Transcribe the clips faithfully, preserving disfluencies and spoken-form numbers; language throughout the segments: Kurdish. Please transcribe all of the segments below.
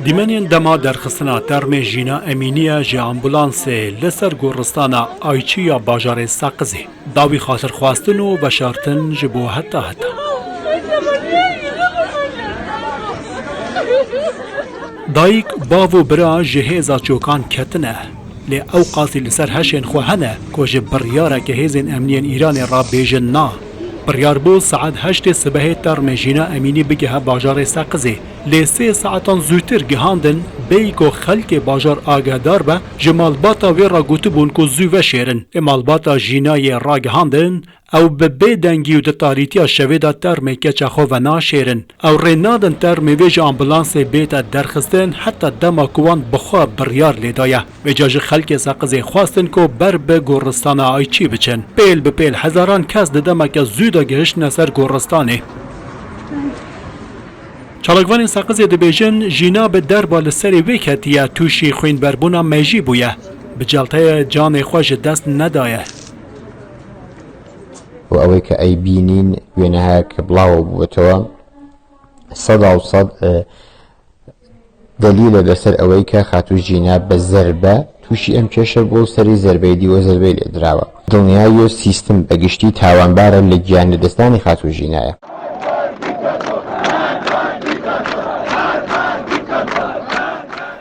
Dîmenên dema derxistina termê Jîna Emînî ye ji ambulansê li ser goristana Ayçî ya bajarê Seqizê. Dawî xatirxwestin û veşartin ji bo heta heta. Dayik, bav û bira ji hêza çokan ketine, lê ew qasî li ser heşên xwe hene ku ji biryareke hêzên emniyên Îranê re bêjin na. Biryar bû saet heştê sibehê termê Jîna Emînî bigihe bajarê Seqizê. Lê sê saetan zûtir gihandin, bêyî ku xelkê bajar agahedar be, ji malbata wê re gotibûn ku zû veşêrin. Ê malbata Jînayê ragihandin, ew bi bêdengî û di tarîtiya şevê de termê keça xwe venaşêrin. Ew rê nadin termê wê ji ambulansê bête derxistin, heta dema ku wan bi xwe biryar lê daye. Vêca ji xelkê Seqizê xwestin ku ber bi goristana Ayçî biçin. Pêl bi pêl hezaran kes di demeke zû de gihiştine ser goristanê. Çalakvanên Seqizê dibêjin, Jîna bi derba li serê wê ketiye, tûşî xwînberbûna mejî bûye. Bi celteyê canê xwe ji dest nedaye. و ئەوەی کە ئەیبینین وێنەیە کە بڵاوە بووەتەوە، سەدا و سەد دەلیلە لەسەر ئەوەی کە خاتوو ژینا بە زەربە تووشی ئەم کێشە بووە و سەری زەربەی دیوە زەربەی لێ دراوە. دڵنیایی و سیستم بە گشتی تاوانبارە لە گیان لەدەستدانی خاتوو ژینایە.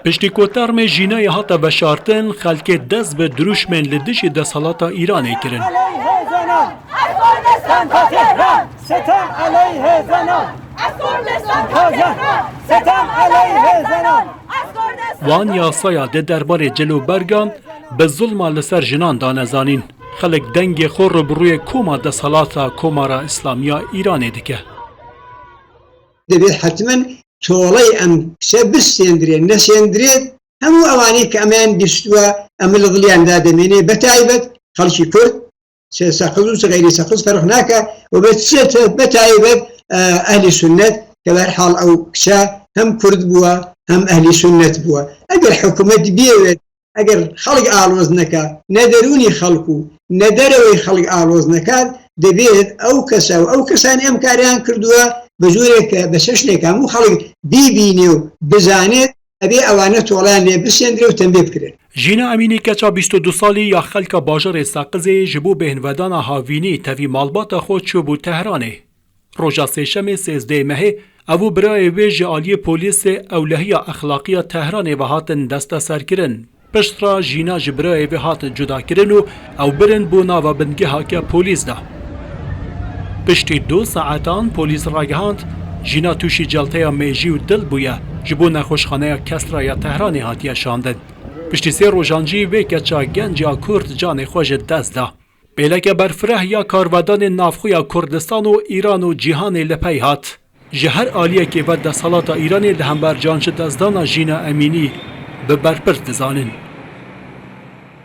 Piştî ku termê Jînayê hate veşartin, xelkê dest bi dirûşmên li dijî desthilata Îranê kirin. Wan yasaya di derbarê cilûbergan bi zulma li ser jinan dane zanîn. Xelk dengê xwe rûbirûyê koma desthilata Komara Îslamiya Îranê dike. دەبێت حەتمەن تۆڵەی ئەم کچە بسێندرێت، نەسێندرێت، هەموو ئەوانەی کە ئەمەیان بیستووە ئەمە لە دڵیاندا دەمێنێ، بە تایبەت خەڵکی کورد، چ سەقز و چ غەیری سەقز فەرق ناکە، و بە چ بە تایبەت ئەهلی سونەت، کە بەرحاڵ ئەو کچە هەم کورد بووە هەم ئەهلی سونەت بووە. ئەگەر حکومەت بیەوێت، ئەگەر خەڵک ئاڵۆز نەکا، نە دەروونی خەڵک و نە دەرەوەی خەڵک ئاڵۆز نەکات، دەبێت ئەو کەسە و ئەو کەسانی ئەم کاریان کردووە بە جۆرێک کە بە چەشنێک هەموو خەڵک بیبینێ و بزانێت، ئەبێ ئەوانە تۆڵەیان لێ بسێندرێ و تەمبێ بکرێت. Jîna Emînî, keça bîst û du salî ya xelka bajarê Seqizê, ji bo bêhnvedana havînî tevî malbata xwe çûbû Tehranê. Roja Sêşemê sêzdehê mehê ew û birayê wê ji aliyê polîsê ewlehiya exlaqî ya Tehranê ve hatin desteserkirin. Piştre Jîna ji birayê vê hatin cudakirin û ew birin bo nava bingeheke polîs de. Piştî du saetan polîs ragihand, Jîna tûşî celteya mêjî û dil bûye, ji bo nexweşxaneya Kesra ya Tehranê hatiye şandin. Piştî sê rojan jî vê keça genc ya Kurd canê xwe ji dest da. Pêleke berfireh ya karvedanên navxwe ya Kurdistan û Îran û cîhanê li pey hat. Ji her aliyekê ve desthelata Îranê li hember can ji destdana Jîna Emînî bi berpirs dizanin.